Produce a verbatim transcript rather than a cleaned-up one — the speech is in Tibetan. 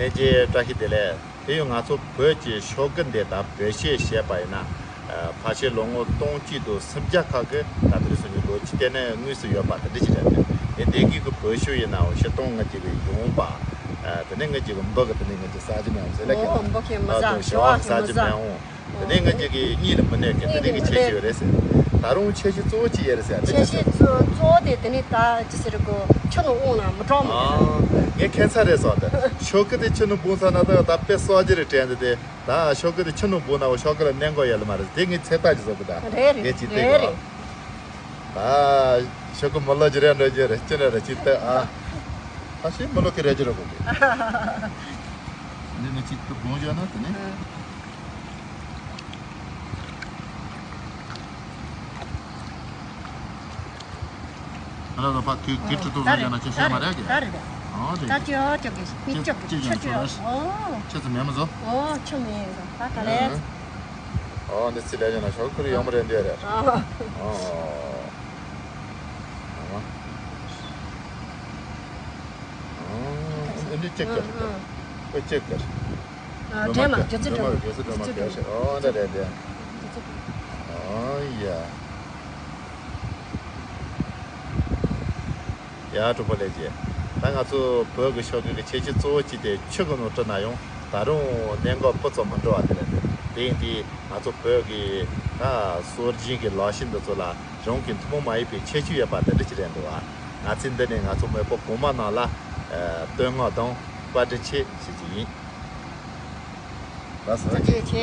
ལྷན་རྒྱས་བཀྲ་ཤིས་བདེ་ལེགས། དེ་ཡང་ང་ཚོ་བོད་ཀྱི་ཤོག་གུ་འདི་དང་བོད་གཞས་བཤད་པ་ཡིན་ན། ཕལ་ཆེར་ལོ་ངོ་སྟོང་གཅིག་དང་སུམ་བརྒྱ་ཁག་གི་ད་དེ་རིང་སོ་ནི་ལོ་རྒྱུས་དེ་ནས་དངོས་སུ་ཡོད་པ་དེ་འདྲ་ཅིག་རེད། དེ་དེ་གི་གི་བོད་ཤོག་ཡིན་ནའང་ཕྱི་སྟོང་ང་ཅིག་གི་ཡོང་པ། དེ་ནས་ང་ཅིག་གི་འབུ་གི་དེ་ནས་ང་ཅིག་ས་ཅི་མེད་ཟེར་ལ་ཨོ་ཀི་འབུ་ཁེ་མི་ཟ་ཨ་ཞོ་ཞོ་ཨ་ཁེ་ས་མི་ཅི་ཟ་མེད་འོང་། དེ་ནས་ང་ཅིག་གི་གཉིད་ལ་མི་ནུས་གི་དེ་ནས་གི་ཁྱད་ཆོས་ཡོད་རེད་ཟེར། ད་རུང་ཁྱད་ཆོས་གཙོ་བོ་ཅི་ཡོད་རེད་ཟེར་དེ་ཁྱད་ཆོས་གཙོ་གཙོ་བོ་དེ་དེ་ནས་ད་ཅི་ཟེར་གོ་ཆུ་ནང་འོང་ན་མི་གྲང་མོ་ཨ་ངས་ཁྱད་མཚར་རེད་སོང་དེ་ཤོག་གུ་དེ་ཆུ་ནང་འབུངས་ས་ན་ད་ད་དཔེ་སྲོག་རྒྱུ་རེད་དྲན་དེ་དེ་ད་ཤོག་གུ་དེ་ཆུ་ནང་འབུངས་ན་འོ་ཤོག་གུ་ལ་གནས་མགོ་ཡོད་ལ་མ་རེད་དེ་ངས་ཚད་ལྟ་ཅི་བཟོ་གི་ད་རེད་རེད་ངས་ཅི་རེད་བལྟས་གི་རེད། ད་ཤོག་གུ་མི་ལོ་ཅི་རེད་འགྲོ་རྒྱུ་རེད་ཅི་རེད་རེད་ཅི་ལྟ་ཨ་ད་ཤེས་མི་ལོ་གི་རེད་ཅི་རེད་གོ་གི་འདི་ནས་ཅི་ཏུ་འབུངས་བཞག་ན་དེ་ནས། ང་ལ་ཕ་གི་གི་ཁྲི་ཏོག་ཟ་རྒྱ་ན་ཅི་བཤད་མ་རེད་གི་ད་རེད་ཨང་རེད་ད་ཅི་ཨ་ཅག་གི་མི་ཅག་གི་ཅི་ཅག་ཆུ་ཅི་ཨོ་ཆུ་ཚོད་མེད་མ་བཟོ་ཨོ་ཆུ་མེད་བཟོ་ད་ག་ལས་ཨོ་འདི་ཚི་ལས་ཀྱང་ན་ཤོག་ཁུར་ཡོང་མ་རེད་འདི་རེད་ཨོ་ཨོ་ཨོ་འདི་ཅི་ཀར་ཨོ་ཅི་ཀར། ཨ་སྒྲོལ་མ་རྒྱུ་རྩི་སྒྲོལ་མ་རྒྱུ་རྩི་སྒྲོལ་མ་རྒྱུ་རྩི་སྒྲོལ་མ་ཨོ་འདི་རེད་འདི། ཨོ་ཡ། ཡ་གྲོགས་པོ་ལས་ཀྱི། ད་ང་ཚོ་བོད་ཀྱི་ཤོག་གུ་གི་ཁྱད་ཆོས་གཙོ་བོ་གཅིག་དེ་ཆུ་གི་ནང་བྲུས་ན་ཡང་ད་རུང་གནས་མགོ་སྤུ་ཙམ་མི་འགྲོ་བ་དེ་རེད་འདུག་དེ་ཡིན་དུས་ང་ཚོ་བོད་ཀྱི་ད་སྲོལ་རྒྱུན་གྱི་ལག་ཤེས་འདི་ཚོ་ལ་རང་གི་ཐུན་མོང་མ་ཡིན་པའི་ཁྱད་ཆོས་ཡོད་པ་དེ་འདྲ་ཅིག་རེད་འདུག་བ། ང་ཚོས་འདི་ནས་ང་ཚོ་མེས་པོ་གོང་མ་རྣམས་ལ་བསྟོད་བསྔགས་དང་བཀའ་དྲིན་ཆེ་ཞུ་རྒྱུ་ཡིན། ལགས་སོ། ཐུགས་རྗེ་ཆེ།